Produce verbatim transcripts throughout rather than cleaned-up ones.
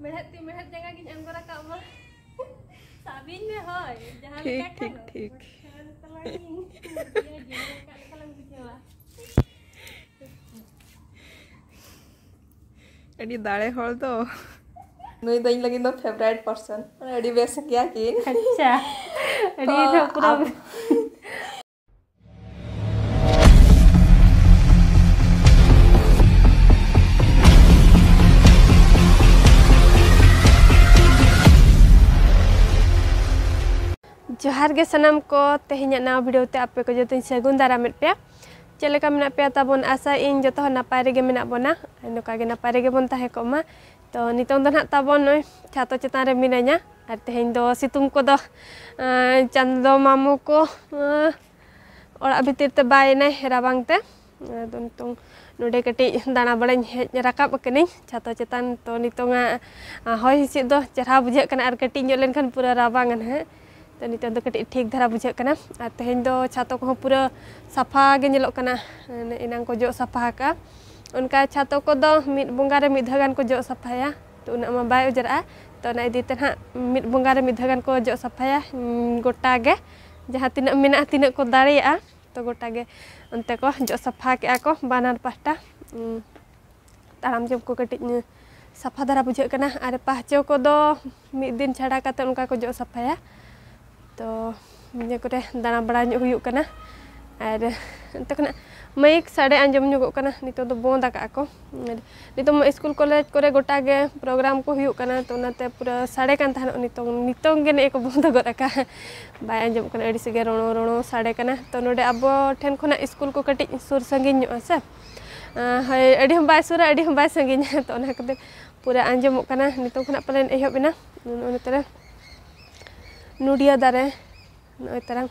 ᱢᱮᱲᱦᱮᱫ ᱛᱤ ᱢᱮᱲᱦᱮᱫ ᱡᱟᱸᱜᱟ ᱜᱤᱧ ᱟᱬᱜᱚ ᱨᱟᱠᱟᱵ ᱢᱟ᱾ ᱥᱟᱵᱤᱧ ᱢᱮ ᱦᱳᱭ, ᱡᱟᱦᱟᱸ ᱴᱷᱤᱠ, ᱞᱮᱠᱟ ᱴᱷᱤᱠ, ᱠᱷᱟᱱ᱾ ᱴᱷᱤᱠ᱾ ᱤᱭᱟᱹ ᱡᱤᱞ ᱞᱮᱠᱟ ᱞᱮᱠᱟ ᱞᱟᱝ ᱵᱩᱡᱷᱟᱹᱣᱟ᱾ ᱟᱹᱰᱤ ᱫᱟᱲᱮ ᱦᱚᱲ ᱫᱚ᱾ ᱱᱩᱭ ᱫᱚ ᱤᱧ ᱞᱟᱹᱜᱤᱫ ᱫᱚ favourite person, ᱢᱟᱱᱮ ᱟᱹᱰᱤ ᱵᱮᱥ ᱜᱮᱭᱟ ᱠᱤᱱ᱾ ᱟᱪᱪᱷᱟ, ᱟᱹᱰᱤ ᱛᱚ, ᱫᱚ ᱯᱩᱨᱟᱹ ᱟᱯ- ᱡᱚᱦᱟᱨ ᱜᱮ ᱥᱟᱱᱟᱢ ᱠᱚ, ᱛᱮᱦᱮᱧᱟᱜ ᱱᱟᱣᱟ video ᱛᱮ ᱟᱯᱮ ᱠᱚ ᱡᱚᱛᱚᱧ ᱥᱟᱹᱜᱩᱱ ᱫᱟᱨᱟᱢᱮᱫ ᱯᱮᱭᱟ᱾ ᱪᱮᱫ ᱞᱮᱠᱟ ᱢᱮᱱᱟᱜ ᱯᱮᱭᱟ ᱛᱟᱵᱚᱱ? ᱟᱥᱟᱭᱟᱹᱧ ᱡᱚᱛᱚ ᱦᱚᱲ ᱱᱟᱯᱟᱭ ᱨᱮᱜᱮ ᱢᱮᱱᱟᱜ ᱵᱚᱱᱟ, ᱟᱨ ᱱᱚᱝᱠᱟ ᱜᱮ ᱱᱟᱯᱟᱭ ᱨᱮᱜᱮ ᱵᱚᱱ ᱛᱟᱦᱮᱸ ᱠᱚᱜ ᱢᱟ᱾ ᱛᱚ ᱱᱤᱛᱚᱝ ᱫᱚ ᱱᱟᱦᱟᱜ ᱛᱟᱵᱚᱱ ᱱᱚᱜᱼᱚᱭ ᱪᱷᱟᱛᱚ ᱪᱮᱛᱟᱱ ᱨᱮ ᱢᱤᱱᱟᱹᱧᱟ, ᱟᱨ ᱛᱮᱦᱮᱧ ᱫᱚ ᱥᱤᱛᱩᱝ ᱠᱚᱫᱚ, ᱟᱸ, ᱪᱟᱸᱫᱚ ᱢᱟᱢᱚ ᱠᱚ, ᱟᱸ, ᱚᱲᱟᱜ ᱵᱷᱤᱛᱤᱨ ᱛᱮ ᱵᱟᱭ ᱮᱱᱟᱭ ᱨᱟᱵᱟᱝ ᱛᱮ᱾ ᱟᱫᱚ ᱱᱤᱛᱚᱝ ᱱᱚᱰᱮ ᱠᱟᱹᱴᱤᱡ ᱫᱟᱬᱟ ᱵᱟᱲᱟᱧ ᱦᱮᱡ ᱨᱟᱠᱟᱵ ᱟᱠᱟᱱᱟᱹᱧ ᱪᱷᱟᱛᱚ ᱪᱮᱛᱟᱱ᱾ ᱛᱚ ᱱᱤᱛᱚᱝᱟᱜ, ᱟᱸ, ᱦᱚᱭ ᱦᱤᱸᱥᱤᱫ ᱫᱚ ᱪᱮᱦᱨᱟ ᱵᱩᱡᱷᱟᱹᱜ ᱠᱟᱱᱟ, ᱟᱨ ᱠᱟᱹᱴᱤᱡ ᱧᱚᱜ ᱞᱮᱱᱠᱷᱟᱱ ᱯᱩᱨᱟᱹ ᱨᱟᱵᱟᱝᱟ ᱱᱟᱦᱟᱜ᱾ ᱛᱚ ᱱᱤᱛᱚᱜ ᱫᱚ ᱠᱟᱹᱴᱤᱡ ᱴᱷᱤᱠ ᱫᱷᱟᱨᱟ ᱵᱩᱡᱷᱟᱹᱜ ᱠᱟᱱᱟ᱾ ᱟᱨ ᱛᱮᱦᱮᱧ ᱫᱚ ᱪᱷᱟᱛᱚ ᱠᱚᱦᱚᱸ ᱯᱩᱨᱟᱹ ᱥᱟᱯᱷᱟ ᱜᱮ ᱧᱮᱞᱚᱜ ᱠᱟᱱᱟ᱾ ᱮᱱᱟᱝ ᱠᱚ ᱡᱚᱜ ᱥᱟᱯᱷᱟ ᱟᱠᱟᱫᱼᱟ᱾ ᱚᱱᱠᱟ ᱪᱷᱟᱛᱚ ᱠᱚᱫᱚ ᱢᱤᱫ ᱵᱚᱸᱜᱟ ᱨᱮ ᱢᱤᱫ ᱫᱷᱟᱣ ᱜᱟᱱ ᱠᱚ ᱡᱚᱜ ᱥᱟᱯᱷᱟᱭᱟ, ᱛᱚ ᱩᱱᱟᱹᱜ ᱢᱟ ᱵᱟᱭ ᱚᱡᱽᱨᱟᱜᱼᱟ᱾ ᱛᱚ ᱚᱱᱟ ᱤᱫᱤ ᱛᱮ ᱱᱟᱦᱟᱜ ᱢᱤᱫ ᱵᱚᱸᱜᱟ ᱨᱮ ᱢᱤᱫ ᱫᱷᱟᱣ ᱜᱟᱱ ᱠᱚ ᱡᱚᱜ ᱥᱟᱯᱷᱟᱭᱟ, ᱩᱸ, ᱜᱚᱴᱟ ᱜᱮ᱾ ᱡᱟᱦᱟᱸ ᱛᱤᱱᱟᱹᱜ ᱢᱮᱱᱟᱜᱼᱟ, ᱛᱤᱱᱟᱹᱜ ᱠᱚ ᱫᱟᱲᱮᱭᱟᱜᱼᱟ, ᱛᱚ ᱜᱚᱴᱟ ᱜᱮ ᱚᱱᱛᱮ ᱠᱚ ᱡᱚᱜ ᱥᱟᱯᱷᱟ ᱠᱮᱜᱼᱟ ᱠᱚ ᱵᱟᱱᱟᱨ ᱯᱟᱦᱴᱟ᱾ ᱩᱸ, ᱛᱟᱲᱟᱢ ᱡᱚᱝ ᱠᱚ ᱠᱟᱹᱴᱤᱡ, ᱩᱸ, ᱥᱟᱯᱷᱟ ᱫᱷᱟᱨᱟ ᱵᱩᱡᱷᱟᱹᱜ ᱠᱟᱱᱟ᱾ ᱟᱨ ᱯᱟᱦᱪᱚ ᱠᱚᱫᱚ ᱢᱤᱫ ᱫᱤᱱ ᱪᱷᱟᱰᱟ ᱠᱟᱛᱮ ᱚᱱᱠᱟ ᱠᱚ ᱡᱚᱜ ᱥᱟᱯᱷᱟᱭᱟ᱾ ᱛᱚ ᱱᱤᱭᱟᱹ ᱠᱚᱨᱮ ᱫᱟᱬᱟ ᱵᱟᱲᱟ ᱧᱚᱜ ᱦᱩᱭᱩᱜ ᱠᱟᱱᱟ᱾ ᱟᱨ ᱚᱱᱛᱮ ᱠᱷᱚᱱᱟᱜ ᱢᱟᱭᱤᱠ ᱥᱟᱰᱮ ᱟᱸᱡᱚᱢ ᱧᱚᱜᱚᱜ ᱠᱟᱱᱟ, ᱱᱤᱛᱚᱜ ᱫᱚ ᱵᱚᱱᱫ ᱟᱠᱟᱫᱼᱟ ᱠᱚ᱾ ᱟᱨ ᱱᱤᱛᱚᱜ ᱢᱟ ᱥᱠᱩᱞ ᱠᱚᱞᱮᱡᱽ ᱠᱚᱨᱮ ᱜᱚᱴᱟ ᱜᱮ ᱯᱨᱳᱜᱨᱟᱢ ᱠᱚ ᱦᱩᱭᱩᱜ ᱠᱟᱱᱟ, ᱛᱚ ᱚᱱᱟᱛᱮ ᱯᱩᱨᱟᱹ ᱥᱟᱰᱮ ᱠᱟᱱ ᱛᱟᱦᱮᱱᱚᱜ᱾ ᱱᱤᱛᱚᱝ, ᱱᱤᱛᱚᱝ ᱜᱮ ᱱᱮᱜᱼᱮ ᱠᱚ ᱵᱚᱱᱫᱚ ᱜᱚᱫ ᱟᱠᱟᱫᱼᱟ᱾ ᱵᱟᱭ ᱟᱸᱡᱚᱢᱚᱜ ᱠᱟᱱᱟ, ᱟᱹᱰᱤ ᱥᱟᱸᱜᱮ ᱨᱚᱲᱚ ᱨᱚᱲᱚ ᱥᱟᱰᱮ ᱠᱟᱱᱟ᱾ ᱛᱚ ᱱᱚᱰᱮ ᱟᱵᱚ ᱴᱷᱮᱱ ᱠᱷᱚᱱᱟᱜ ᱥᱠᱩᱞ ᱠᱚ ᱠᱟᱹᱴᱤᱡ ᱥᱩᱨ ᱥᱟᱺᱜᱤᱧ ᱧᱚᱜᱼᱟ ᱥᱮ, ᱟᱸ, ᱦᱳᱭ, ᱟᱹᱰᱤ ᱦᱚᱸ ᱵᱟᱭ ᱥᱩᱨᱟ, ᱟᱹᱰᱤ ᱦᱚᱸ ᱵᱟᱭ ᱥᱟᱺᱜᱤᱧᱟ᱾ ᱛᱚ ᱚᱱᱟ ᱠᱷᱟᱹᱛᱤᱨ ᱯᱩᱨᱟᱹ ᱟᱸᱡᱚᱢᱚᱜ ᱠᱟᱱᱟ᱾ ᱱᱤᱛᱚᱝ ᱠᱷᱚᱱᱟᱜ ᱯᱟᱞᱮᱱ ᱮᱦᱚᱵ ᱮᱱᱟ᱾ ᱱᱚᱜᱼᱚᱭ ᱱᱚᱛᱮ ᱨᱮ ᱱᱚᱰᱤᱭᱟ ᱫᱟᱨᱮ, ᱱᱚᱜᱼᱚᱭ ᱛᱟᱨᱟᱝ᱾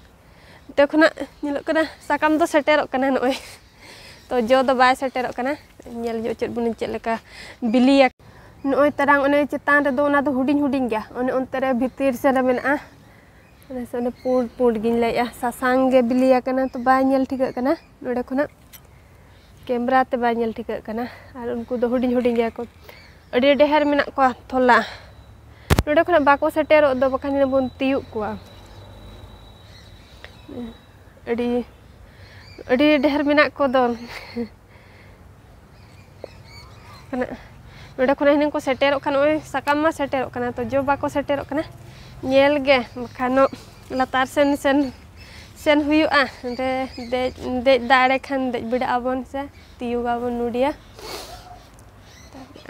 ᱱᱚᱛᱮ ᱠᱷᱚᱱᱟᱜ ᱧᱮᱞᱚᱜ ᱠᱟᱱᱟ, ᱥᱟᱠᱟᱢ ᱫᱚ ᱥᱮᱴᱮᱨᱚᱜ ᱠᱟᱱᱟ ᱱᱚᱜᱼᱚᱭ᱾ ᱛᱚ ᱡᱚ ᱫᱚ ᱵᱟᱭ ᱥᱮᱴᱮᱨᱚᱜ ᱠᱟᱱᱟ᱾ ᱧᱮᱞ ᱧᱚᱜ ᱪᱮᱫ ᱵᱚᱱ ᱪᱮᱫ ᱞᱮᱠᱟ ᱵᱤᱞᱤᱭᱟ᱾ ᱱᱚᱜᱼᱚᱭ ᱛᱟᱨᱟᱝ, ᱚᱱᱮ ᱪᱮᱛᱟᱱ ᱨᱮᱫᱚ ᱚᱱᱟ ᱫᱚ ᱦᱩᱰᱤᱧ ᱦᱩᱰᱤᱧ ᱜᱮᱭᱟ, ᱚᱱᱮ ᱚᱱᱛᱮ ᱨᱮ ᱵᱷᱤᱛᱤᱨ ᱥᱮᱱ ᱨᱮ ᱢᱮᱱᱟᱜᱼᱟ᱾ ᱚᱱᱮ ᱥᱮ ᱚᱱᱮ ᱯᱩᱸᱰ ᱯᱩᱸᱰ ᱜᱤᱧ ᱞᱟᱹᱭᱮᱜᱼᱟ, ᱥᱟᱥᱟᱝ ᱜᱮ ᱵᱤᱞᱤ ᱟᱠᱟᱱᱟ, ᱛᱚ ᱵᱟᱭ ᱧᱮᱞ ᱴᱷᱤᱠᱟᱹᱜ ᱠᱟᱱᱟ ᱱᱚᱰᱮ ᱠᱷᱚᱱᱟᱜ᱾ ᱠᱮᱢᱨᱟ ᱛᱮ ᱵᱟᱭ ᱧᱮᱞ ᱴᱷᱤᱠᱟᱹᱜ ᱠᱟᱱᱟ᱾ ᱟᱨ ᱩᱱᱠᱩ ᱫᱚ ᱦᱩᱰᱤᱧ ᱦᱩᱰᱤᱧ ᱜᱮᱭᱟ ᱠᱚ᱾ ᱟᱹᱰᱤ ᱰᱷᱮᱨ ᱢᱮᱱᱟᱜ ᱠᱚᱣᱟ ᱛᱷᱚᱞᱟ᱾ ᱱᱚᱰᱮ ᱠᱷᱚᱱᱟᱜ ᱵᱟᱠᱚ ᱥᱮᱴᱮᱨᱚᱜ ᱫᱚ, ᱵᱟᱠᱷᱟᱱ ᱵᱚᱱ ᱛᱤᱭᱩᱜ ᱠᱚᱣᱟ᱾ ᱟᱹᱰᱤ ᱟᱹᱰᱤ ᱰᱷᱮᱨ ᱢᱮᱱᱟᱜ ᱠᱚᱫᱚ᱾ ᱱᱚᱰᱮ ᱠᱷᱚᱱᱟᱜ ᱦᱤᱱᱟᱹᱝ ᱠᱚ ᱥᱮᱴᱮᱨᱚᱜ ᱠᱷᱟᱱ, ᱱᱚᱜᱼᱚᱭ ᱥᱟᱠᱟᱢ ᱢᱟ ᱥᱮᱴᱮᱨᱚᱜ ᱠᱟᱱᱟ, ᱛᱚ ᱡᱚ ᱵᱟᱠᱚ ᱥᱮᱴᱮᱨᱚᱜ ᱠᱟᱱᱟ᱾ ᱧᱮᱞ ᱜᱮ ᱵᱟᱠᱷᱟᱱ ᱞᱟᱛᱟᱨ ᱥᱮᱱ ᱥᱮᱱ ᱥᱮᱱ ᱦᱩᱭᱩᱜᱼᱟ᱾ ᱚᱸᱰᱮ ᱫᱮᱡ ᱫᱮᱡ ᱫᱟᱲᱮ ᱠᱷᱟᱱ ᱫᱮᱡ ᱵᱤᱰᱟᱹᱜ ᱟᱵᱚᱱ ᱥᱮ ᱛᱤᱭᱩᱜᱟᱵᱚᱱ ᱱᱩᱰᱤᱭᱟᱹ᱾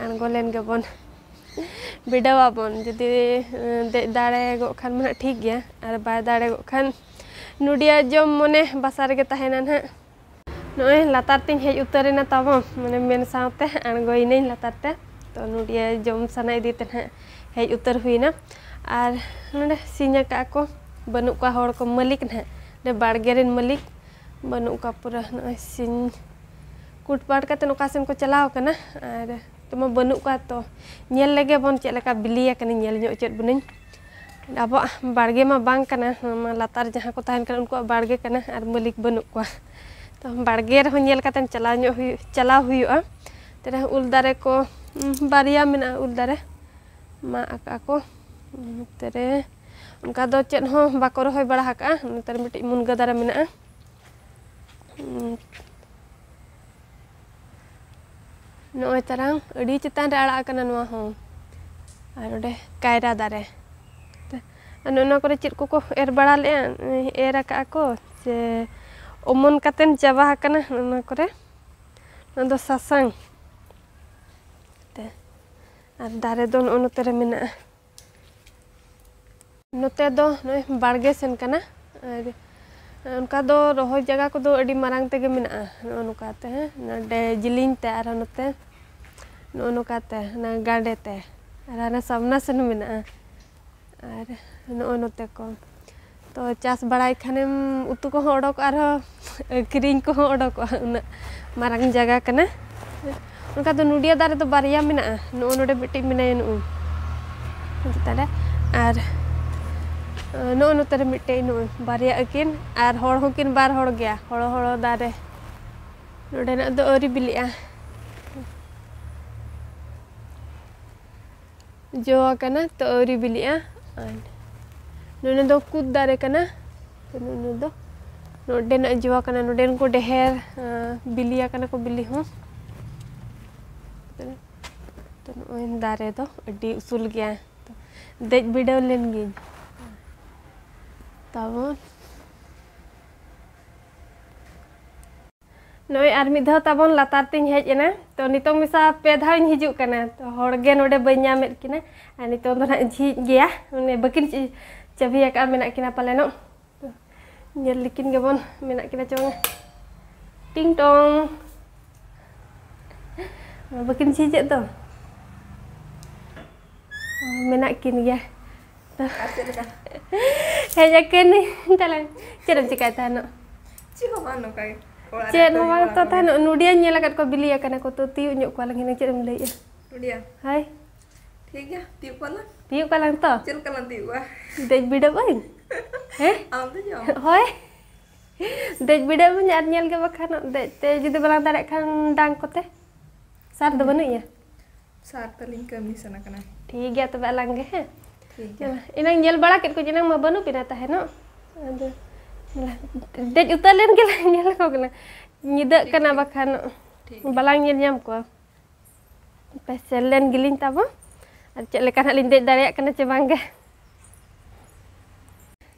ᱟᱬᱜᱚ ᱞᱮᱱ ᱜᱮᱵᱚᱱ, ᱵᱤᱰᱟᱹᱣᱟᱵᱚᱱ᱾ ᱡᱩᱫᱤ ᱫᱮᱡ ᱫᱟᱲᱮ ᱜᱚᱜ ᱠᱷᱟᱱ ᱢᱟ ᱦᱟᱸᱜ ᱴᱷᱤᱠ ᱜᱮᱭᱟ, ᱟᱨ ᱵᱟᱭ ᱫᱟᱲᱮ ᱜᱚᱜ ᱠᱷᱟᱱ ᱱᱩᱰᱤᱭᱟᱹ ᱡᱚᱢ ᱢᱚᱱᱮ ᱵᱟᱥᱟ ᱨᱮᱜᱮ ᱛᱟᱦᱮᱱᱟ ᱱᱟᱦᱟᱜ᱾ ᱱᱚᱜᱼᱚᱭ ᱞᱟᱛᱟᱨ ᱛᱤᱧ ᱦᱮᱡ ᱩᱛᱟᱹᱨᱮᱱᱟ ᱛᱟᱵᱚ, ᱢᱟᱱᱮ ᱢᱮᱱ ᱥᱟᱶᱛᱮ ᱟᱬᱜᱚᱭᱮᱱᱟᱹᱧ ᱞᱟᱛᱟᱨ ᱛᱮ᱾ ᱛᱚ ᱱᱩᱰᱤᱭᱟᱹ ᱡᱚᱢ ᱥᱟᱱᱟ ᱤᱫᱤ ᱛᱮ ᱱᱟᱦᱟᱜ ᱦᱮᱡ ᱩᱛᱟᱹᱨ ᱦᱩᱭᱱᱟ᱾ ᱟᱨ ᱱᱚᱰᱮ ᱥᱤᱧ ᱟᱠᱟᱫᱼᱟ ᱠᱚ, ᱵᱟᱹᱱᱩᱜ ᱠᱚᱣᱟ ᱦᱚᱲ ᱠᱚ, ᱢᱟᱹᱞᱤᱠ ᱱᱟᱦᱟᱜ, ᱱᱚᱰᱮ ᱵᱟᱲᱜᱮ ᱨᱮᱱ ᱢᱟᱹᱞᱤᱠ ᱵᱟᱹᱱᱩᱜ ᱠᱚᱣᱟ᱾ ᱯᱩᱨᱟᱹ ᱱᱚᱜᱼᱚᱭ ᱥᱤᱧ ᱠᱩᱴᱯᱟᱴ ᱠᱟᱛᱮ ᱚᱠᱟ ᱥᱮᱱ ᱠᱚ ᱪᱟᱞᱟᱣ ᱠᱟᱱᱟ, ᱟᱨ ᱛᱮᱢᱟ ᱵᱟᱹᱱᱩᱜ ᱠᱚᱣᱟ᱾ ᱛᱚ ᱧᱮᱞ ᱞᱮᱜᱮ ᱵᱚᱱ ᱪᱮᱫ ᱞᱮᱠᱟ ᱵᱤᱞᱤᱭᱟ ᱠᱟᱱᱟ, ᱧᱮᱞ ᱧᱚᱜ ᱪᱮᱫ ᱵᱚᱱᱟᱹᱧ᱾ ᱟᱵᱚᱣᱟᱜ ᱵᱟᱲᱜᱮ ᱢᱟ ᱵᱟᱝ ᱠᱟᱱᱟ, ᱱᱚᱣᱟ ᱢᱟ ᱞᱟᱛᱟᱨ ᱡᱟᱦᱟᱸ ᱠᱚ ᱛᱟᱦᱮᱱ ᱠᱟᱱᱟ ᱩᱱᱠᱩᱣᱟᱜ ᱵᱟᱲᱜᱮ ᱠᱟᱱᱟ, ᱟᱨ ᱢᱟᱹᱞᱤᱠ ᱵᱟᱹᱱᱩᱜ ᱠᱚᱣᱟ᱾ ᱛᱚ ᱵᱟᱲᱜᱮ ᱨᱮᱦᱚᱸ ᱧᱮᱞ ᱠᱟᱛᱮ ᱪᱟᱞᱟᱣ ᱧᱚᱜ ᱦᱩᱭᱩᱜ ᱪᱟᱞᱟᱣ ᱦᱩᱭᱩᱜᱼᱟ᱾ ᱛᱮᱨᱮ ᱩᱞ ᱫᱟᱨᱮ ᱠᱚ, ᱩᱸ, ᱵᱟᱨᱭᱟ ᱢᱮᱱᱟᱜᱼᱟ ᱩᱞ ᱫᱟᱨᱮ, ᱢᱟᱜ ᱟᱠᱟᱫᱼᱟ ᱠᱚ᱾ ᱩᱸ, ᱛᱮᱨᱮ ᱚᱱᱠᱟ ᱫᱚ ᱪᱮᱫ ᱦᱚᱸ ᱵᱟᱠᱚ ᱨᱚᱦᱚᱭ ᱵᱟᱲᱟ ᱟᱠᱟᱫᱼᱟ᱾ ᱱᱚᱛᱮ ᱨᱮ ᱢᱤᱫᱴᱤᱡ ᱢᱩᱱᱜᱟᱹ ᱫᱟᱨᱮ ᱢᱮᱱᱟᱜᱼᱟ᱾ ᱩᱸ, ᱱᱚᱜᱼᱚᱭ ᱛᱟᱨᱟᱝ ᱟᱹᱰᱤ ᱪᱮᱛᱟᱱ ᱨᱮ ᱟᱲᱟᱜ ᱟᱠᱟᱱᱟ ᱱᱚᱣᱟ ᱦᱚᱸ᱾ ᱟᱨ ᱚᱸᱰᱮ ᱠᱟᱭᱨᱟ ᱫᱟᱨᱮ᱾ ᱟᱨ ᱱᱚᱜᱼᱚ ᱱᱚᱣᱟ ᱠᱚᱨᱮ ᱪᱮᱫ ᱠᱚᱠᱚ ᱮᱨ ᱵᱟᱲᱟ ᱞᱮᱫᱼᱟ, ᱮᱨ ᱟᱠᱟᱫᱼᱟ ᱠᱚ ᱥᱮ ᱚᱢᱚᱱ ᱠᱟᱛᱮᱱ ᱪᱟᱵᱟ ᱟᱠᱟᱱᱟ ᱱᱚᱜᱼᱚ ᱱᱚᱣᱟ ᱠᱚᱨᱮ᱾ ᱱᱚᱣᱟ ᱫᱚ ᱥᱟᱥᱟᱝ ᱛᱮ᱾ ᱟᱨ ᱫᱟᱨᱮ ᱫᱚ ᱱᱚᱜᱼᱚ ᱱᱚᱛᱮ ᱨᱮ ᱢᱮᱱᱟᱜᱼᱟ᱾ ᱱᱚᱛᱮ ᱫᱚ ᱱᱚᱜᱼᱚᱭ ᱵᱟᱲᱜᱮ ᱥᱮᱱ ᱠᱟᱱᱟ᱾ ᱟᱨ ᱚᱱᱠᱟ ᱫᱚ ᱨᱚᱦᱚᱭ ᱡᱟᱭᱜᱟ ᱠᱚᱫᱚ ᱟᱹᱰᱤ ᱢᱟᱨᱟᱝ ᱛᱮᱜᱮ ᱢᱮᱱᱟᱜᱼᱟ᱾ ᱱᱚᱜᱼᱚ ᱱᱚᱝᱠᱟᱛᱮ, ᱦᱮᱸ, ᱱᱚᱰᱮ ᱡᱤᱞᱤᱧ ᱛᱮ, ᱟᱨᱦᱚᱸ ᱱᱚᱛᱮ ᱱᱚᱜᱼᱚ ᱱᱚᱝᱠᱟᱛᱮ, ᱚᱱᱟ ᱜᱟᱸᱰᱮ ᱛᱮ, ᱟᱨ ᱦᱟᱱᱟ ᱥᱟᱢᱱᱟ ᱥᱮᱱ ᱦᱚᱸ ᱢᱮᱱᱟᱜᱼᱟ᱾ ᱟᱨ ᱱᱚᱜᱼᱚ ᱱᱚᱛᱮ ᱠᱚ᱾ ᱛᱚ ᱪᱟᱥ ᱵᱟᱲᱟᱭ ᱠᱷᱟᱱᱮᱢ ᱩᱛᱩ ᱠᱚᱦᱚᱸ ᱚᱰᱚᱠᱚᱜᱼᱟ, ᱟᱨᱦᱚᱸ ᱟᱹᱠᱷᱨᱤᱧ ᱠᱚᱦᱚᱸ ᱚᱰᱚᱠᱚᱜᱼᱟ, ᱩᱱᱟᱹᱜ ᱢᱟᱨᱟᱝ ᱡᱟᱭᱜᱟ ᱠᱟᱱᱟ᱾ ᱚᱱᱠᱟ ᱫᱚ ᱱᱚᱰᱤᱭᱟ ᱫᱟᱨᱮ ᱫᱚ ᱵᱟᱨᱭᱟ ᱢᱮᱱᱟᱜᱼᱟ, ᱱᱚᱜᱼᱚ ᱱᱚᱰᱮ ᱢᱤᱫᱴᱤᱡ ᱢᱮᱱᱟᱭᱟ, ᱱᱩᱜᱼᱩ ᱪᱮᱛᱟᱱ ᱨᱮ, ᱟᱨ ᱱᱚᱜᱼᱚ ᱱᱚᱛᱮ ᱨᱮ ᱢᱤᱫᱴᱤᱡ, ᱱᱩᱜᱼᱩ ᱵᱟᱨᱭᱟ ᱟᱹᱠᱤᱱ, ᱟᱨ ᱦᱚᱲ ᱦᱚᱸᱠᱤᱱ ᱵᱟᱨ ᱦᱚᱲ ᱜᱮᱭᱟ, ᱦᱚᱲᱚ ᱦᱚᱲᱚ ᱫᱟᱨᱮ᱾ ᱱᱚᱰᱮᱱᱟᱜ ᱫᱚ ᱟᱹᱣᱨᱤ ᱵᱤᱞᱤᱜᱼᱟ᱾ ᱡᱚ ᱟᱠᱟᱱᱟ, ᱛᱚ ᱟᱹᱣᱨᱤ ᱵᱤᱞᱤᱜᱼᱟ᱾ ᱟᱨ ᱱᱚᱰᱮ ᱫᱚ ᱠᱩᱫ ᱫᱟᱨᱮ ᱠᱟᱱᱟ, ᱛᱚ ᱱᱚᱰᱮ ᱫᱚ ᱱᱚᱰᱮᱱᱟᱜ ᱡᱚ ᱟᱠᱟᱱᱟ, ᱱᱚᱰᱮᱱ ᱠᱚ ᱰᱷᱮᱨ, ᱟᱸ, ᱵᱤᱞᱤ ᱟᱠᱟᱱᱟ ᱠᱚ ᱵᱤᱞᱤ ᱦᱚᱸ᱾ ᱛᱚ ᱱᱚᱜᱼᱚᱭ ᱫᱟᱨᱮ ᱫᱚ ᱟᱹᱰᱤ ᱩᱥᱩᱞ ᱜᱮᱭᱟ, ᱛᱚ ᱫᱮᱡ ᱵᱤᱰᱟᱹᱣ ᱞᱮᱱ ᱜᱤᱧ᱾ ᱛᱟᱵᱚᱱ ᱱᱚᱜᱼᱚᱭ ᱟᱨ ᱢᱤᱫ ᱫᱷᱟᱣ ᱛᱟᱵᱚᱱ ᱞᱟᱛᱟᱨ ᱛᱤᱧ ᱦᱮᱡ ᱮᱱᱟ᱾ ᱛᱚ ᱱᱤᱛᱚᱝ ᱢᱮᱥᱟ ᱯᱮ ᱫᱷᱟᱣ ᱤᱧ ᱦᱤᱡᱩᱜ ᱠᱟᱱᱟ᱾ ᱛᱚ ᱦᱚᱲ ᱜᱮ ᱱᱚᱰᱮ ᱵᱟᱹᱧ ᱧᱟᱢᱮᱫ ᱠᱤᱱᱟ᱾ ᱟᱨ ᱱᱤᱛᱚᱝ ᱫᱚ ᱱᱟᱦᱟᱜ ᱡᱷᱤᱡ ᱜᱮᱭᱟ, ᱢᱟᱱᱮ ᱵᱟᱹᱠᱤᱱ ᱪᱤ-, ᱪᱟᱹᱵᱤ ᱟᱠᱟᱫᱼᱟ, ᱢᱮᱱᱟᱜ ᱠᱤᱱᱟ ᱯᱟᱞᱮᱱᱚᱜ᱾ ᱛᱚ ᱧᱮᱞ ᱞᱮᱠᱤᱱ ᱜᱮᱵᱚᱱ, ᱢᱮᱱᱟᱜ ᱠᱤᱱᱟ ᱪᱚᱝ᱾ ᱴᱤᱝ ᱴᱚᱝ᱾ ᱵᱟᱹᱠᱤᱱ ᱡᱷᱤᱡᱮᱫ ᱫᱚ᱾ ᱢᱮᱱᱟᱜ ᱠᱤᱱ ᱜᱮᱭᱟ᱾ ᱟᱨ ᱪᱮᱫ ᱞᱮᱠᱟ? ᱦᱮᱡ ᱟᱠᱟᱱᱟᱹᱧ᱾ ᱛᱟᱦᱞᱮ ᱪᱮᱫ ᱮᱢ ᱪᱮᱠᱟᱭ ᱛᱟᱦᱮᱱᱚᱜ? ᱪᱮᱫ ᱦᱚᱸ ᱵᱟᱝ, ᱱᱚᱝᱠᱟ ᱜᱮ᱾ ᱚᱲᱟᱜ ᱨᱮ ᱪᱮᱫ ᱦᱚᱸ ᱠᱟᱹᱢᱤ ᱵᱟᱝ ᱵᱟᱲᱟ ᱛᱚ ᱠᱚᱜᱮ᱾ ᱛᱟᱦᱮᱱᱚᱜ, ᱱᱩᱰᱤᱭᱟᱧ ᱧᱮᱞ ᱟᱠᱟᱫ ᱠᱚᱣᱟ, ᱵᱤᱞᱤ ᱟᱠᱟᱱᱟ ᱠᱚ, ᱛᱚ ᱛᱤᱭᱳᱜ ᱧᱚᱜ ᱠᱚᱣᱟ ᱞᱟᱝ ᱦᱤᱱᱟᱹᱝ᱾ ᱪᱮᱫ ᱮᱢ ᱞᱟᱹᱭᱮᱜᱼᱟ? ᱱᱩᱰᱤᱭᱟ? ᱦᱳᱭ᱾ ᱴᱷᱤᱠ ᱜᱮᱭᱟ, ᱛᱤᱭᱳᱜ ᱠᱚᱣᱟ ᱞᱟᱝ᱾ ᱛᱤᱭᱳᱜ ᱠᱚᱣᱟ ᱞᱟᱝ ᱛᱚ? ᱪᱮᱫ ᱞᱮᱠᱟ ᱞᱟᱝ ᱛᱤᱭᱳᱜ ᱠᱚᱣᱟ? ᱫᱮᱡ ᱵᱤᱰᱟᱹᱜ ᱟᱹᱧ᱾ ᱦᱮᱸ? ᱟᱢ ᱫᱮᱡᱚᱜ ᱟᱢ? ᱦᱳᱭ᱾ ᱫᱮᱡ ᱵᱤᱰᱟᱹᱜ ᱟᱹᱧ ᱟᱨ ᱧᱮᱞ ᱜᱮ, ᱵᱟᱠᱷᱟᱱ ᱫᱮᱡ ᱛᱮ ᱡᱩᱫᱤ ᱵᱟᱞᱟᱝ ᱫᱟᱲᱮᱭᱟᱜ ᱠᱷᱟᱱ ᱰᱟᱝ ᱠᱚᱛᱮ᱾ ᱥᱟᱨ ᱫᱚ ᱵᱟᱹᱱᱩᱜ ᱤᱧᱟ᱾ ᱥᱟᱨ ᱛᱟᱹᱞᱤᱧ ᱠᱟᱹᱢᱤ ᱥᱟᱱᱟ ᱠᱟᱱᱟ᱾ ᱴᱷᱤᱠ ᱜᱮᱭᱟ, ᱛᱚᱵᱮ ᱟᱞᱟᱝ ᱜᱮ, ᱦᱮᱸ? ᱴᱷᱤᱠ ᱜᱮᱭᱟ᱾ ᱮᱱᱟᱝ ᱧᱮᱞ ᱵᱟᱲᱟ ᱠᱮᱫ ᱠᱚ, ᱮᱱᱟᱝ ᱢᱟ ᱵᱟᱹᱱᱩᱜ ᱵᱤᱱᱟ ᱛᱟᱦᱮᱱᱚᱜ᱾ ᱟᱫᱚ ᱫᱮᱡ ᱩᱛᱟᱹᱨ ᱞᱮᱱ ᱜᱮᱞᱟᱝ, ᱧᱮᱞ ᱠᱚ ᱠᱟᱱᱟ᱾ ᱧᱤᱫᱟᱹᱜ ᱴᱷᱤᱠ, ᱠᱟᱱᱟ, ᱴᱷᱤᱠ᱾ ᱵᱟᱠᱷᱟᱱ ᱴᱷᱤᱠ ᱜᱮᱭᱟ᱾ ᱵᱟᱞᱟᱝ ᱧᱮᱞ ᱧᱟᱢ ᱠᱚᱣᱟ᱾ ᱯᱮ ᱥᱮᱱ ᱞᱮᱱ ᱜᱮᱞᱤᱧ ᱛᱟᱵᱚ, ᱟᱨ ᱪᱮᱫ ᱞᱮᱠᱟ ᱱᱟᱦᱟᱜ ᱞᱤᱧ ᱫᱮᱡ ᱫᱟᱲᱮᱭᱟᱜ ᱠᱟᱱᱟ ᱪᱮ ᱵᱟᱝ ᱜᱮ᱾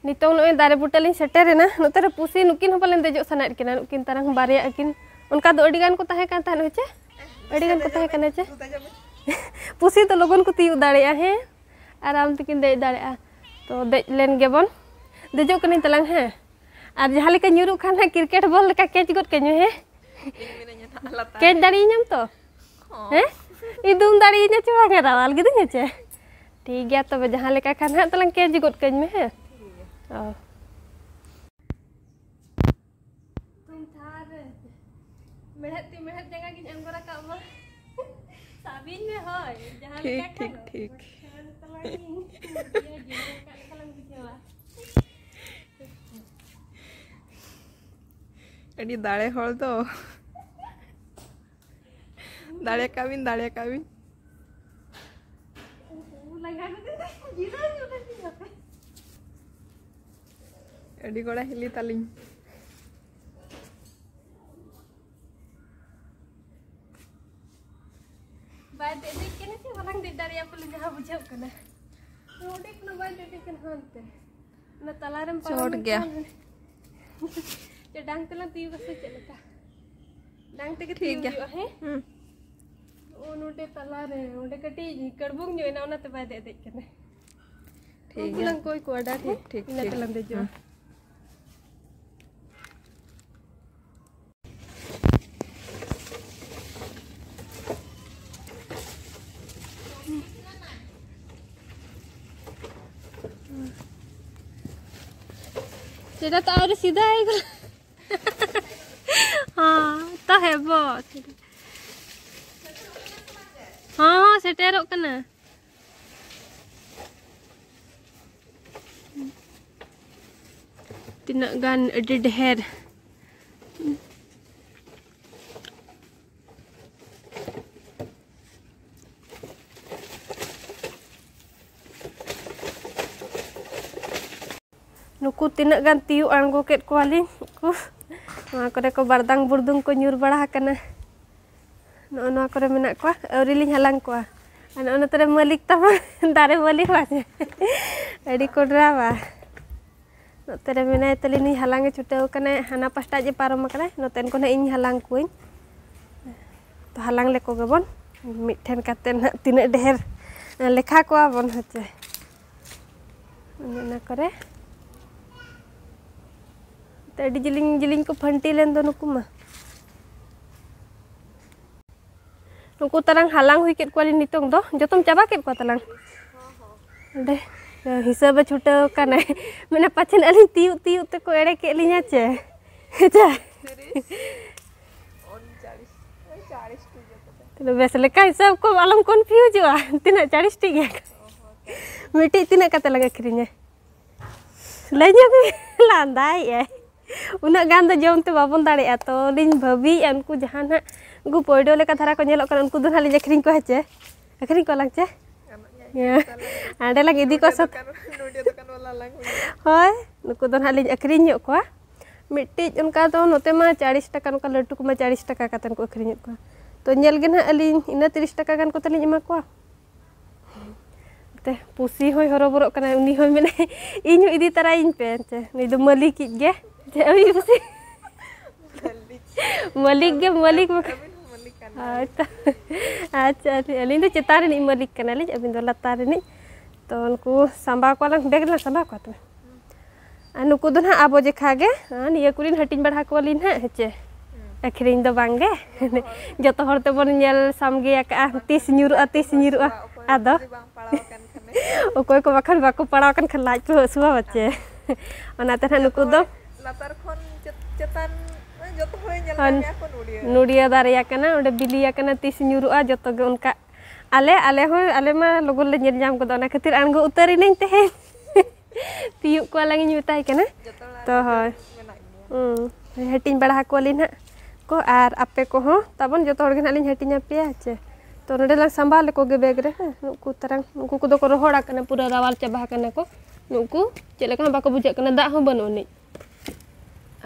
ᱱᱤᱛᱚᱝ ᱱᱚᱜᱼᱚᱭ ᱫᱟᱨᱮ ᱵᱩᱴᱟᱹ ᱞᱤᱧ ᱥᱮᱴᱮᱨᱮᱱᱟ᱾ ᱱᱚᱛᱮ ᱨᱮ ᱯᱩᱥᱤ ᱱᱩᱠᱤᱱ ᱦᱚᱸ ᱯᱟᱞᱮᱱ ᱫᱮᱡᱚᱜ ᱥᱟᱱᱟᱭᱮᱫ ᱠᱤᱱᱟ, ᱱᱩᱠᱤᱱ ᱛᱟᱨᱟᱝ ᱵᱟᱨᱭᱟ ᱟᱹᱠᱤᱱ᱾ ᱚᱱᱠᱟ ᱫᱚ ᱟᱹᱰᱤ ᱜᱟᱱ ᱠᱚ ᱛᱟᱦᱮᱸ ᱠᱟᱱ ᱛᱟᱦᱮᱸᱫ ᱦᱮᱸ ᱪᱮ? ᱟᱹᱰᱤ ᱜᱟᱱ ᱠᱚ ᱛᱟᱦᱮᱸ ᱠᱟᱱᱟ ᱪᱮ? ᱯᱩᱥᱤ ᱫᱚ ᱞᱚᱜᱚᱱ ᱠᱚ ᱛᱤᱭᱳᱜ ᱫᱟᱲᱮᱭᱟᱜᱼᱟ, ᱦᱮᱸ? ᱟᱨᱟᱢ ᱛᱮᱠᱤᱱ ᱫᱮᱡ ᱫᱟᱲᱮᱭᱟᱜᱼᱟ᱾ ᱛᱚ ᱫᱮᱡ ᱞᱮᱱ ᱜᱮᱵᱚᱱ᱾ ᱫᱮᱡᱚᱜ ᱠᱟᱹᱱᱟᱹᱧ ᱛᱟᱞᱟᱝ, ᱦᱮᱸ? ᱟᱨ ᱡᱟᱦᱟᱸ ᱞᱮᱠᱟ ᱧᱩᱨᱩᱜ ᱠᱷᱟᱱ ᱦᱟᱸᱜ ᱠᱨᱤᱠᱮᱴ ᱵᱚᱞ ᱞᱮᱠᱟ ᱠᱮᱪ ᱜᱚᱫ ᱠᱟᱹᱧ ᱢᱮ, ᱦᱮᱸ? ᱤᱧ ᱢᱤᱱᱟᱹᱧᱟ ᱱᱟᱦᱟᱜ ᱞᱟᱛᱟᱨ ᱠᱮᱪ ᱨᱮ᱾ ᱫᱟᱲᱮᱭᱟᱹᱧᱟᱢ ᱛᱚ? ᱦᱚᱸ᱾ ᱦᱮᱸ? ᱤᱫᱩᱢ ᱫᱟᱲᱮᱭᱟᱹᱧᱟ ᱪᱮ ᱵᱟᱝᱟ, ᱨᱟᱣᱟᱞ ᱜᱤᱫᱟᱹᱧ ᱦᱮᱸ ᱪᱮ? ᱴᱷᱤᱠ ᱜᱮᱭᱟ, ᱛᱚᱵᱮ ᱡᱟᱦᱟᱸ ᱞᱮᱠᱟ ᱠᱷᱟᱱ ᱦᱟᱸᱜ ᱛᱟᱞᱟᱝ ᱠᱮᱪ ᱜᱚᱫ ᱠᱟᱹᱧ ᱢᱮ, ᱦᱮᱸ? ᱴᱷᱤᱠ ᱜᱮᱭᱟ᱾ ᱚ᱾ ᱛᱩᱢ ᱛᱷᱟᱨ ᱨᱮ ᱢᱮᱲᱦᱮᱫ ᱛᱤ ᱢᱮᱲᱦᱮᱫ ᱡᱟᱸᱜᱟ ᱜᱤᱧ ᱟᱬᱜᱚ ᱨᱟᱠᱟᱵ ᱢᱟ᱾ ᱥᱟᱵᱤᱧ ᱢᱮ ᱦᱳᱭ, ᱡᱟᱦᱟᱸ ᱴᱷᱤᱠ, ᱞᱮᱠᱟ ᱴᱷᱤᱠ, ᱠᱷᱟᱱ᱾ ᱴᱷᱤᱠ᱾ ᱵᱟᱠᱷᱟᱱ ᱛᱟᱞᱟᱝ ᱤᱧ ᱤᱭᱟᱹ ᱡᱤᱞ ᱞᱮᱠᱟ ᱞᱟᱝ ᱵᱩᱡᱷᱟᱹᱣᱟ᱾ ᱟᱹᱰᱤ ᱫᱟᱲᱮ ᱦᱚᱲ ᱫᱚ᱾ ᱫᱟᱲᱮ ᱠᱟᱜ ᱵᱤᱱ, ᱫᱟᱲᱮ ᱠᱟᱜ ᱵᱤᱱ᱾ ᱟᱹᱰᱤ ᱜᱚᱲᱟ ᱦᱤᱞᱤ ᱛᱟᱞᱤᱧ᱾ ᱵᱟᱭ ᱫᱮᱡ ᱫᱮᱡ ᱠᱟᱱᱟ ᱥᱮ ᱵᱟᱞᱟᱝ ᱫᱮᱡ ᱫᱟᱲᱮᱭᱟᱜᱼᱟ ᱯᱟᱞᱮ, ᱡᱟᱦᱟᱸ ᱵᱩᱡᱷᱟᱹᱜ ᱠᱟᱱᱟ᱾ ᱱᱚᱰᱮ ᱠᱷᱚᱱᱟᱜ ᱵᱟᱭ ᱫᱮᱡ ᱫᱮᱡ ᱠᱟᱱᱟ ᱦᱟᱱᱛᱮ᱾ ᱚᱱᱟ ᱛᱟᱞᱟ ᱨᱮᱢ ᱯᱟᱨᱚᱢ ᱪᱚᱴ ᱜᱮᱭᱟ᱾ ᱞᱮᱱᱠᱷᱟᱱ ᱪᱮ ᱰᱟᱝ ᱛᱮᱞᱟᱝ ᱛᱤᱭᱳᱜᱟ ᱥᱮ ᱪᱮᱫ ᱞᱮᱠᱟ? ᱰᱟᱝ ᱛᱮᱜᱮ ᱴᱷᱤᱠ ᱛᱤᱭᱳᱜ ᱜᱮᱭᱟ᱾ ᱦᱩᱭᱩᱜᱼᱟ, ᱦᱮᱸ? ᱦᱩᱸ᱾ ᱚ, ᱱᱚᱰᱮ ᱛᱟᱞᱟ ᱨᱮ, ᱚᱸᱰᱮ ᱠᱟᱹᱴᱤᱡ ᱠᱟᱹᱲᱵᱩᱝ ᱧᱚᱜ ᱮᱱᱟ, ᱚᱱᱟᱛᱮ ᱵᱟᱭ ᱫᱮᱡ ᱫᱮᱡ ᱠᱟᱱᱟ᱾ ᱴᱷᱤᱠ ᱩᱱᱠᱩ ᱜᱮᱭᱟ᱾ ᱞᱟᱝ ᱠᱚᱭ ᱠᱚᱣᱟ ᱰᱟᱝ, ᱴᱷᱤᱠ, ᱦᱮᱸ? ᱴᱷᱤᱠ, ᱤᱱᱟᱹ ᱴᱷᱤᱠ᱾ ᱛᱮᱞᱟᱝ ᱫᱮᱡᱚᱜᱼᱟ᱾ ᱦᱩᱸ᱾ ସେଟା ତ ଆହୁରି ସିଧା ହେଇଗଲା। ହଁ, ତ ହେବ। ହଁ, ହଁ, ସେଟା ରଖ ନା। ᱛᱤᱱᱟᱹᱜ ᱜᱟᱱ ᱟᱹᱰᱤ ᱰᱷᱮᱨ᱾ ᱱᱩᱠᱩ ᱛᱤᱱᱟᱹᱜ ᱜᱟᱱ ᱛᱤᱭᱳᱜ ᱟᱬᱜᱚ ᱠᱮᱫ ᱠᱚᱣᱟᱞᱤᱧ ᱩᱱᱠᱩ᱾ ᱱᱚᱣᱟ ᱠᱚᱨᱮ ᱠᱚ ᱵᱟᱨᱫᱟᱝ ᱵᱩᱨᱫᱩᱝ ᱠᱚ ᱧᱩᱨ ᱵᱟᱲᱟ ᱟᱠᱟᱱᱟ᱾ ᱱᱚᱜᱼᱚ ᱱᱚᱣᱟ ᱠᱚᱨᱮ ᱢᱮᱱᱟᱜ ᱠᱚᱣᱟ, ᱟᱹᱣᱨᱤ ᱞᱤᱧ ᱦᱟᱞᱟᱝ ᱠᱚᱣᱟ᱾ ᱟᱨ ᱱᱚᱜᱼᱚ ᱱᱚᱛᱮ ᱨᱮ ᱢᱟᱹᱞᱤᱠ ᱛᱟᱢᱟ ᱫᱟᱨᱮ ᱢᱟᱹᱞᱤᱠ ᱵᱟ ᱪᱮ? ᱟᱹᱰᱤ ᱠᱚᱰᱨᱟᱣᱟ᱾ ᱱᱚᱛᱮ ᱨᱮ ᱢᱮᱱᱟᱭ ᱛᱟᱹᱞᱤᱧ, ᱦᱟᱞᱟᱝ ᱮ ᱪᱷᱩᱴᱟᱹᱣ ᱟᱠᱟᱱᱟᱭ, ᱦᱟᱱᱟ ᱯᱟᱥᱴᱟ ᱡᱮ ᱯᱟᱨᱚᱢ ᱟᱠᱟᱱᱟᱭ, ᱱᱚᱛᱮᱱ ᱠᱚ ᱱᱟᱦᱟᱜ ᱤᱧ ᱦᱟᱞᱟᱝ ᱠᱚᱣᱟᱹᱧ᱾ ᱛᱚ ᱦᱟᱞᱟᱝ ᱞᱮᱠᱚ ᱜᱮᱵᱚᱱ ᱢᱤᱫ ᱴᱷᱮᱱ ᱠᱟᱛᱮ ᱱᱟᱦᱟᱜ ᱛᱤᱱᱟᱹᱜ ᱰᱷᱮᱨ ᱞᱮᱠᱷᱟ ᱠᱚᱣᱟ ᱵᱚᱱ ᱦᱮᱸ ᱪᱮ᱾ ᱚᱱᱮ ᱚᱱᱟ ᱠᱚᱨᱮ ᱛᱚ ᱟᱹᱰᱤ ᱡᱤᱞᱤᱧ ᱡᱤᱞᱤᱧ ᱠᱚ ᱯᱷᱟᱹᱱᱴᱤ ᱞᱮᱱ ᱫᱚ ᱱᱩᱠᱩ ᱢᱟ᱾ ᱱᱩᱠᱩ ᱛᱟᱞᱟᱝ ᱦᱟᱞᱟᱝ ᱦᱩᱭ ᱠᱮᱫ ᱠᱚᱣᱟᱞᱤᱧ ᱱᱤᱛᱚᱝ ᱫᱚ᱾ ᱡᱚᱛᱚᱢ ᱪᱟᱵᱟ ᱠᱮᱫ ᱠᱚᱣᱟ ᱛᱟᱞᱟᱝ? ᱚᱸᱰᱮ ᱦᱤᱥᱟᱹᱵᱮ ᱪᱷᱩᱴᱟᱹᱣ ᱠᱟᱱᱟᱭ᱾ ᱢᱟᱱᱮ ᱯᱟᱪᱷᱮᱱ ᱟᱹᱞᱤᱧ ᱛᱤᱭᱩᱜ ᱛᱤᱭᱩᱜ ᱛᱮᱠᱚ ᱮᱲᱮ ᱠᱮᱫ ᱞᱤᱧᱟ ᱪᱮ? ᱦᱮᱸ ᱪᱮ? ᱛᱟᱦᱞᱮ ᱵᱮᱥ ᱞᱮᱠᱟ ᱦᱤᱥᱟᱹᱵ ᱠᱚ ᱟᱞᱚᱢ ᱠᱚᱱᱯᱷᱤᱭᱩᱡᱚᱜᱼᱟ᱾ ᱛᱤᱱᱟᱹᱜ ᱪᱟᱲᱤᱥ ᱴᱤ ᱜᱮᱭᱟ ᱠᱚ? ᱢᱤᱫᱴᱤᱡ ᱛᱤᱱᱟᱹᱜ ᱠᱟᱛᱮ ᱞᱟᱝ ᱟᱹᱠᱷᱨᱤᱧᱟ? ᱞᱟᱹᱭ ᱧᱚᱜ ᱢᱮ᱾ ᱞᱟᱸᱫᱟᱭᱮᱫ ᱟᱭ᱾ ᱩᱱᱟᱹᱜ ᱜᱟᱱ ᱫᱚ ᱡᱚᱢ ᱛᱮ ᱵᱟᱵᱚᱱ ᱫᱟᱲᱮᱭᱟᱜᱼᱟ᱾ ᱛᱚ ᱞᱤᱧ ᱵᱷᱟᱹᱵᱤᱭᱮᱫᱼᱟ ᱩᱱᱠᱩ ᱡᱟᱦᱟᱸ ᱱᱟᱦᱟᱜ ᱩᱱᱠᱩ ᱯᱚᱭᱰᱚ ᱞᱮᱠᱟ ᱫᱷᱟᱨᱟ ᱠᱚ ᱧᱮᱞᱚᱜ ᱠᱟᱱᱟ, ᱩᱱᱠᱩ ᱫᱚ ᱱᱟᱦᱟᱜ ᱞᱤᱧ ᱟᱹᱠᱷᱨᱤᱧ ᱠᱚᱣᱟ ᱦᱮᱸ ᱪᱮ? ᱟᱹᱠᱷᱨᱤᱧ ᱠᱚᱣᱟ ᱞᱟᱝ ᱪᱮ? ᱜᱟᱱᱚᱜ ᱜᱮᱭᱟ, ᱦᱟᱸᱰᱮ ᱞᱟᱝ ᱤᱫᱤ ᱠᱚᱣᱟ ᱥᱟᱛ᱾ ᱫᱚᱠᱟᱱ, ᱱᱚᱰᱮ ᱫᱚᱠᱟᱱ ᱵᱟᱞᱟ ᱞᱟᱝ ᱦᱩᱭᱩᱜᱼᱟ᱾ ᱦᱳᱭ, ᱱᱩᱠᱩ ᱫᱚ ᱱᱟᱦᱟᱜ ᱞᱤᱧ ᱟᱹᱠᱷᱨᱤᱧ ᱧᱚᱜ ᱠᱚᱣᱟ᱾ ᱢᱤᱫᱴᱤᱡ ᱚᱱᱠᱟ ᱫᱚ ᱱᱚᱛᱮ ᱢᱟ ᱪᱟᱲᱤᱥ ᱴᱟᱠᱟ, ᱱᱚᱝᱠᱟ ᱞᱟᱹᱴᱩ ᱠᱚᱢᱟ ᱪᱟᱲᱤᱥ ᱴᱟᱠᱟ ᱠᱟᱛᱮᱫ ᱠᱚ ᱟᱹᱠᱷᱨᱤᱧᱮᱫ ᱠᱚᱣᱟ᱾ ᱛᱚ ᱧᱮᱞ ᱜᱮ ᱱᱟᱦᱟᱜ ᱟᱹᱞᱤᱧ ᱤᱱᱟᱹ ᱛᱤᱨᱤᱥ ᱴᱟᱠᱟ ᱜᱟᱱ ᱠᱚᱛᱮ ᱞᱤᱧ ᱮᱢᱟ ᱠᱚᱣᱟ᱾ ᱛᱮ ᱯᱩᱥᱤ ᱦᱚᱸᱭ ᱦᱚᱨᱚᱵᱚᱨᱚᱜ ᱠᱟᱱᱟ, ᱩᱱᱤ ᱦᱚᱸᱭ ᱢᱮᱱᱟ, "ᱤᱧ ᱦᱚᱸ ᱤᱫᱤ ᱛᱟᱨᱟᱭᱤᱧ ᱯᱮ, ᱪᱮ ᱱᱩᱭ ᱫᱚ ᱢᱟᱹᱞᱤᱠᱤᱡ ᱜᱮ", ᱪᱮ ᱩᱱᱤ ᱯᱩᱥᱤ᱾ ᱢᱟᱹᱞᱤᱠ ᱜᱮ ᱢᱟᱹᱞᱤᱠ ᱵᱟᱠᱷᱟᱱ᱾ ᱟᱹᱵᱤᱱ ᱦᱚᱸ ᱢᱟᱹᱞᱤᱠ ᱠᱟᱱ ᱜᱮᱭᱟ᱾ ᱦᱳᱭ ᱛᱚ᱾ ᱟᱪᱪᱷᱟ, ᱟᱹᱞᱤᱧ, ᱟᱹᱞᱤᱧ ᱫᱚ ᱪᱮᱛᱟᱱ ᱨᱤᱱᱤᱡ ᱢᱟᱹᱞᱤᱠ ᱠᱟᱱᱟᱞᱤᱧ, ᱟᱹᱵᱤᱱ ᱫᱚ ᱞᱟᱛᱟᱨ ᱨᱤᱱᱤᱡ᱾ ᱛᱚ ᱩᱱᱠᱩ ᱥᱟᱢᱵᱟᱣ ᱠᱚᱣᱟᱞᱟᱝ, ᱵᱮᱜᱽ ᱨᱮᱞᱟᱝ ᱥᱟᱢᱵᱟᱣ ᱠᱚᱣᱟ ᱛᱚᱵᱮ᱾ ᱟᱨ ᱱᱩᱠᱩ ᱫᱚ ᱱᱟᱦᱟᱜ ᱟᱵᱚ ᱡᱮᱠᱷᱟ ᱜᱮ, ᱟᱨ ᱱᱤᱭᱟᱹ ᱠᱚᱨᱮᱱ ᱦᱟᱹᱴᱤᱧ ᱵᱟᱲᱟ ᱠᱚᱣᱟᱞᱤᱧ ᱱᱟᱦᱟᱜ, ᱦᱮᱸ ᱪᱮ? ᱦᱩᱸ᱾ ᱟᱹᱠᱷᱨᱤᱧ ᱫᱚ ᱵᱟᱝ ᱜᱮ᱾ ᱡᱚᱛᱚ ᱦᱚᱲ ᱛᱮᱵᱚᱱ ᱧᱮᱞ ᱥᱟᱢᱜᱮ ᱟᱠᱟᱜᱼᱟ, ᱛᱤᱥ ᱧᱩᱨᱩᱜᱼᱟ, ᱛᱤᱥ ᱧᱩᱨᱩᱜᱼᱟ᱾ ᱚᱠᱚᱭ ᱟᱫᱚ ᱡᱩᱫᱤ ᱵᱟᱝ ᱯᱟᱲᱟᱣ ᱟᱠᱟᱱ ᱠᱷᱟᱱᱮ᱾ ᱚᱠᱚᱭ ᱠᱚ ᱵᱟᱠᱷᱟᱱ ᱵᱟᱠᱚ ᱯᱟᱲᱟᱣ ᱟᱠᱟᱱ ᱠᱷᱟᱱ ᱞᱟᱡ ᱠᱚ ᱦᱟᱹᱥᱩᱣᱟ ᱵᱟᱪᱮ᱾ ᱚᱱᱟᱛᱮ ᱱᱟᱦᱟᱜ ᱱᱩᱠᱩ ᱫᱚ ᱞᱟᱛᱟᱨ ᱠᱷᱚᱱ ᱪᱮᱛ-, ᱪᱮᱛᱟᱱ, ᱡᱚᱛᱚ ᱦᱚᱲᱮ ᱧᱮᱞ ᱦᱳᱭ, ᱧᱟᱢᱮᱭᱟ ᱠᱚ ᱱᱚᱰᱤᱭᱟᱹ᱾ ᱱᱚᱰᱤᱭᱟᱹ ᱫᱟᱨᱮ ᱟᱠᱟᱱᱟ, ᱚᱸᱰᱮ ᱵᱤᱞᱤ ᱟᱠᱟᱱᱟ, ᱛᱤᱥ ᱧᱩᱨᱩᱜᱼᱟ ᱡᱚᱛᱚ ᱜᱮ ᱚᱱᱠᱟ᱾ ᱟᱞᱮ, ᱟᱞᱮ ᱦᱚᱸ, ᱟᱞᱮ ᱢᱟ ᱞᱚᱜᱚᱱ ᱞᱮ ᱧᱮᱞ ᱧᱟᱢ ᱜᱚᱫᱟ, ᱚᱱᱟ ᱠᱷᱟᱹᱛᱤᱨ ᱟᱬᱜᱚ ᱩᱛᱟᱹᱨ ᱮᱱᱟᱹᱧ ᱛᱮᱦᱮᱧ᱾ ᱛᱤᱭᱳᱜ ᱠᱚᱣᱟ ᱞᱟᱝ ᱤᱧ ᱢᱮᱛᱟᱭ ᱠᱟᱱᱟ᱾ ᱡᱚᱛᱚ ᱦᱚᱲᱟᱜ ᱛᱚ ᱱᱚᱡᱚᱨ ᱦᱳᱭ᱾ ᱢᱮᱱᱟᱜ ᱜᱮᱭᱟ᱾ ᱦᱩᱸ, ᱦᱟᱹᱴᱤᱧ ᱵᱟᱲᱟ ᱟᱠᱚᱣᱟᱞᱤᱧ ᱱᱟᱦᱟᱜ ᱠᱚ, ᱟᱨ ᱟᱯᱮ ᱠᱚᱦᱚᱸ ᱛᱟᱵᱚᱱ ᱡᱚᱛᱚ ᱦᱚᱲ ᱜᱮ ᱱᱟᱦᱟᱜ ᱞᱤᱧ ᱦᱟᱹᱴᱤᱧ ᱟᱯᱮᱭᱟ, ᱦᱮᱸ ᱪᱮ? ᱛᱚ ᱱᱚᱰᱮ ᱞᱟᱝ ᱥᱟᱢᱵᱟᱣ ᱞᱮᱠᱚ ᱜᱮ ᱵᱮᱜᱽ ᱨᱮ, ᱦᱮᱸ, ᱱᱩᱠᱩ ᱛᱟᱨᱟᱝ, ᱱᱩᱠᱩ ᱠᱚᱫᱚ ᱠᱚ ᱨᱚᱦᱚᱲ ᱟᱠᱟᱱᱟ, ᱯᱩᱨᱟᱹ ᱨᱟᱣᱟᱞ ᱪᱟᱵᱟ ᱟᱠᱟᱱᱟ ᱠᱚ᱾ ᱱᱩᱠᱩ ᱪᱮᱫ ᱞᱮᱠᱟ ᱦᱚᱸ ᱵᱟᱠᱚ ᱵᱩᱡᱷᱟᱹᱜ ᱠᱟᱱᱟ, ᱫᱟᱜ ᱦᱚᱸ ᱵᱟᱹᱱᱩᱜ ᱟᱹᱱᱤᱡ᱾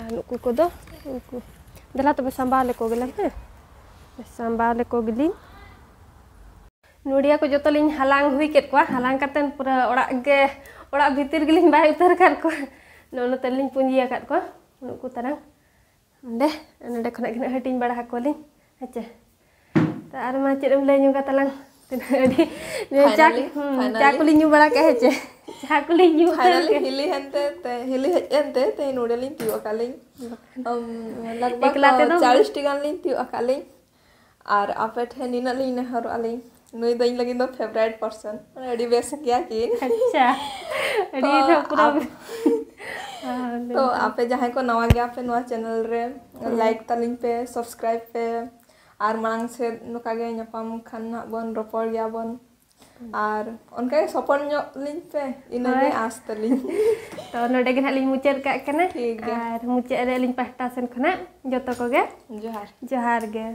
ᱟᱨ ᱱᱩᱠᱩ ᱠᱚᱫᱚ, ᱱᱩᱠᱩ, ᱫᱮᱞᱟ ᱛᱚᱵᱮ ᱥᱟᱢᱵᱟᱣ ᱞᱮᱠᱚ ᱜᱮᱞᱟᱝ, ᱦᱮᱸ᱾ ᱥᱟᱢᱵᱟᱣ ᱞᱮᱠᱚ ᱜᱮᱞᱤᱧ᱾ ᱱᱚᱰᱤᱭᱟᱹ ᱠᱚ ᱡᱚᱛᱚ ᱞᱤᱧ ᱦᱟᱞᱟᱝ ᱦᱩᱭ ᱠᱮᱫ ᱠᱚᱣᱟ, ᱦᱟᱞᱟᱝ ᱠᱟᱛᱮᱫ ᱯᱩᱨᱟᱹ ᱚᱲᱟᱜ ᱜᱮ, ᱚᱲᱟᱜ ᱵᱷᱤᱛᱤᱨ ᱜᱮᱞᱤᱧ ᱵᱟᱭ ᱩᱛᱟᱹᱨ ᱟᱠᱟᱫ ᱠᱚᱣᱟ᱾ ᱱᱚᱜᱼᱚ ᱱᱚᱛᱮ ᱞᱤᱧ ᱯᱩᱸᱡᱤ ᱟᱠᱟᱫ ᱠᱚᱣᱟ, ᱱᱩᱠᱩ ᱛᱟᱨᱟᱝ᱾ ᱱᱚᱰᱮ, ᱱᱚᱰᱮ ᱠᱷᱚᱱᱟᱜ ᱜᱮ ᱱᱟᱜ ᱦᱟᱹᱴᱤᱧ ᱵᱟᱲᱟ ᱟᱠᱚᱣᱟᱞᱤᱧ, ᱦᱮᱸ ᱪᱮ? ᱛᱚ ᱟᱨ ᱢᱟ ᱪᱮᱫ ᱮᱢ ᱞᱟᱹᱭ ᱧᱚᱜᱟ ᱛᱟᱞᱟᱝ? ᱛᱤᱱᱟᱹᱜ ᱟᱹᱰᱤ, ᱪᱟ, finally, ᱦᱩᱸ, ᱪᱟ finally᱾ ᱠᱚᱞᱤᱧ ᱧᱩ ᱵᱟᱲᱟ ᱠᱮᱫᱼᱟ, ᱦᱮᱸ ᱪᱮ? ᱪᱟ ᱠᱚᱞᱤᱧ ᱧᱩ ᱩᱛᱟᱹᱨ finally ᱠᱮᱫᱼᱟ᱾ ᱦᱤᱞᱤ ᱦᱮᱱᱛᱮ ᱛᱮ, ᱦᱤᱞᱤ ᱦᱮᱡ ᱮᱱᱛᱮ ᱛᱮᱦᱮᱧ ᱱᱚᱰᱮ ᱞᱤᱧ ᱛᱤᱭᱳᱜ ᱟᱠᱟᱫ ᱞᱤᱧ᱾ ᱩᱢ, ᱞᱟᱜᱽ ᱵᱷᱟᱜᱽ ᱮᱠᱞᱟ ᱛᱮᱫᱚ ᱪᱟᱞᱤᱥ ᱴᱤ ᱜᱟᱱ ᱞᱤᱧ ᱛᱤᱭᱳᱜ ᱟᱠᱟᱫ ᱞᱤᱧ᱾ ᱟᱨ ᱟᱯᱮ ᱴᱷᱮᱱ ᱱᱤᱱᱟᱹᱜ ᱞᱤᱧ ᱱᱮᱦᱚᱨᱚᱜᱼᱟ ᱞᱤᱧ, ᱱᱩᱭ ᱫᱚ ᱤᱧ ᱞᱟᱹᱜᱤᱫ ᱫᱚ favourite person, ᱢᱟᱱᱮ ᱟᱹᱰᱤ ᱵᱮᱥ ᱜᱮᱭᱟ ᱠᱤᱱ᱾ ᱟᱪᱪᱷᱟ᱾ ᱟᱹᱰᱤ ᱛᱚ ᱫᱚ ᱯᱩᱨᱟᱹ ᱟᱯ-, ᱦᱮᱸ, ᱞᱟᱹᱭ ᱛᱚ ᱢᱮ᱾ ᱟᱯᱮ ᱡᱟᱦᱟᱸᱭ ᱠᱚ ᱱᱟᱣᱟ ᱜᱮᱭᱟ ᱯᱮ ᱱᱚᱣᱟ channel ᱨᱮ, ᱦᱮᱸ᱾ Like ᱛᱟᱞᱤᱧ ᱯᱮ, subscribe ᱯᱮ, ᱟᱨ ᱢᱟᱲᱟᱝ ᱥᱮᱫ ᱱᱚᱝᱠᱟ ᱜᱮ ᱧᱟᱯᱟᱢ ᱠᱷᱟᱱ ᱱᱟᱦᱟᱜ ᱵᱚᱱ ᱨᱚᱯᱚᱲ ᱜᱮᱭᱟ ᱵᱚᱱ᱾ ᱟᱨ ᱚᱱᱠᱟ ᱜᱮ support ᱧᱚᱜ ᱞᱤᱧ ᱯᱮ, ᱤᱱᱟᱹᱜᱮ ᱦᱳᱭ᱾ ᱟᱸᱥ ᱛᱟᱹᱞᱤᱧ᱾ ᱛᱚ ᱱᱚᱰᱮ ᱜᱮ ᱱᱟᱦᱟᱜ ᱞᱤᱧ ᱢᱩᱪᱟᱹᱫ ᱠᱟᱜ ᱠᱟᱱᱟ᱾ ᱴᱷᱤᱠ ᱜᱮᱭᱟ᱾ ᱟᱨ ᱢᱩᱪᱟᱹᱫ ᱨᱮ ᱟᱹᱞᱤᱧ ᱯᱟᱦᱴᱟ ᱥᱮᱱ ᱠᱷᱚᱱᱟᱜ ᱡᱚᱛᱚ ᱠᱚᱜᱮ ᱡᱚᱦᱟᱨ᱾ ᱡᱚᱦᱟᱨ ᱜᱮ᱾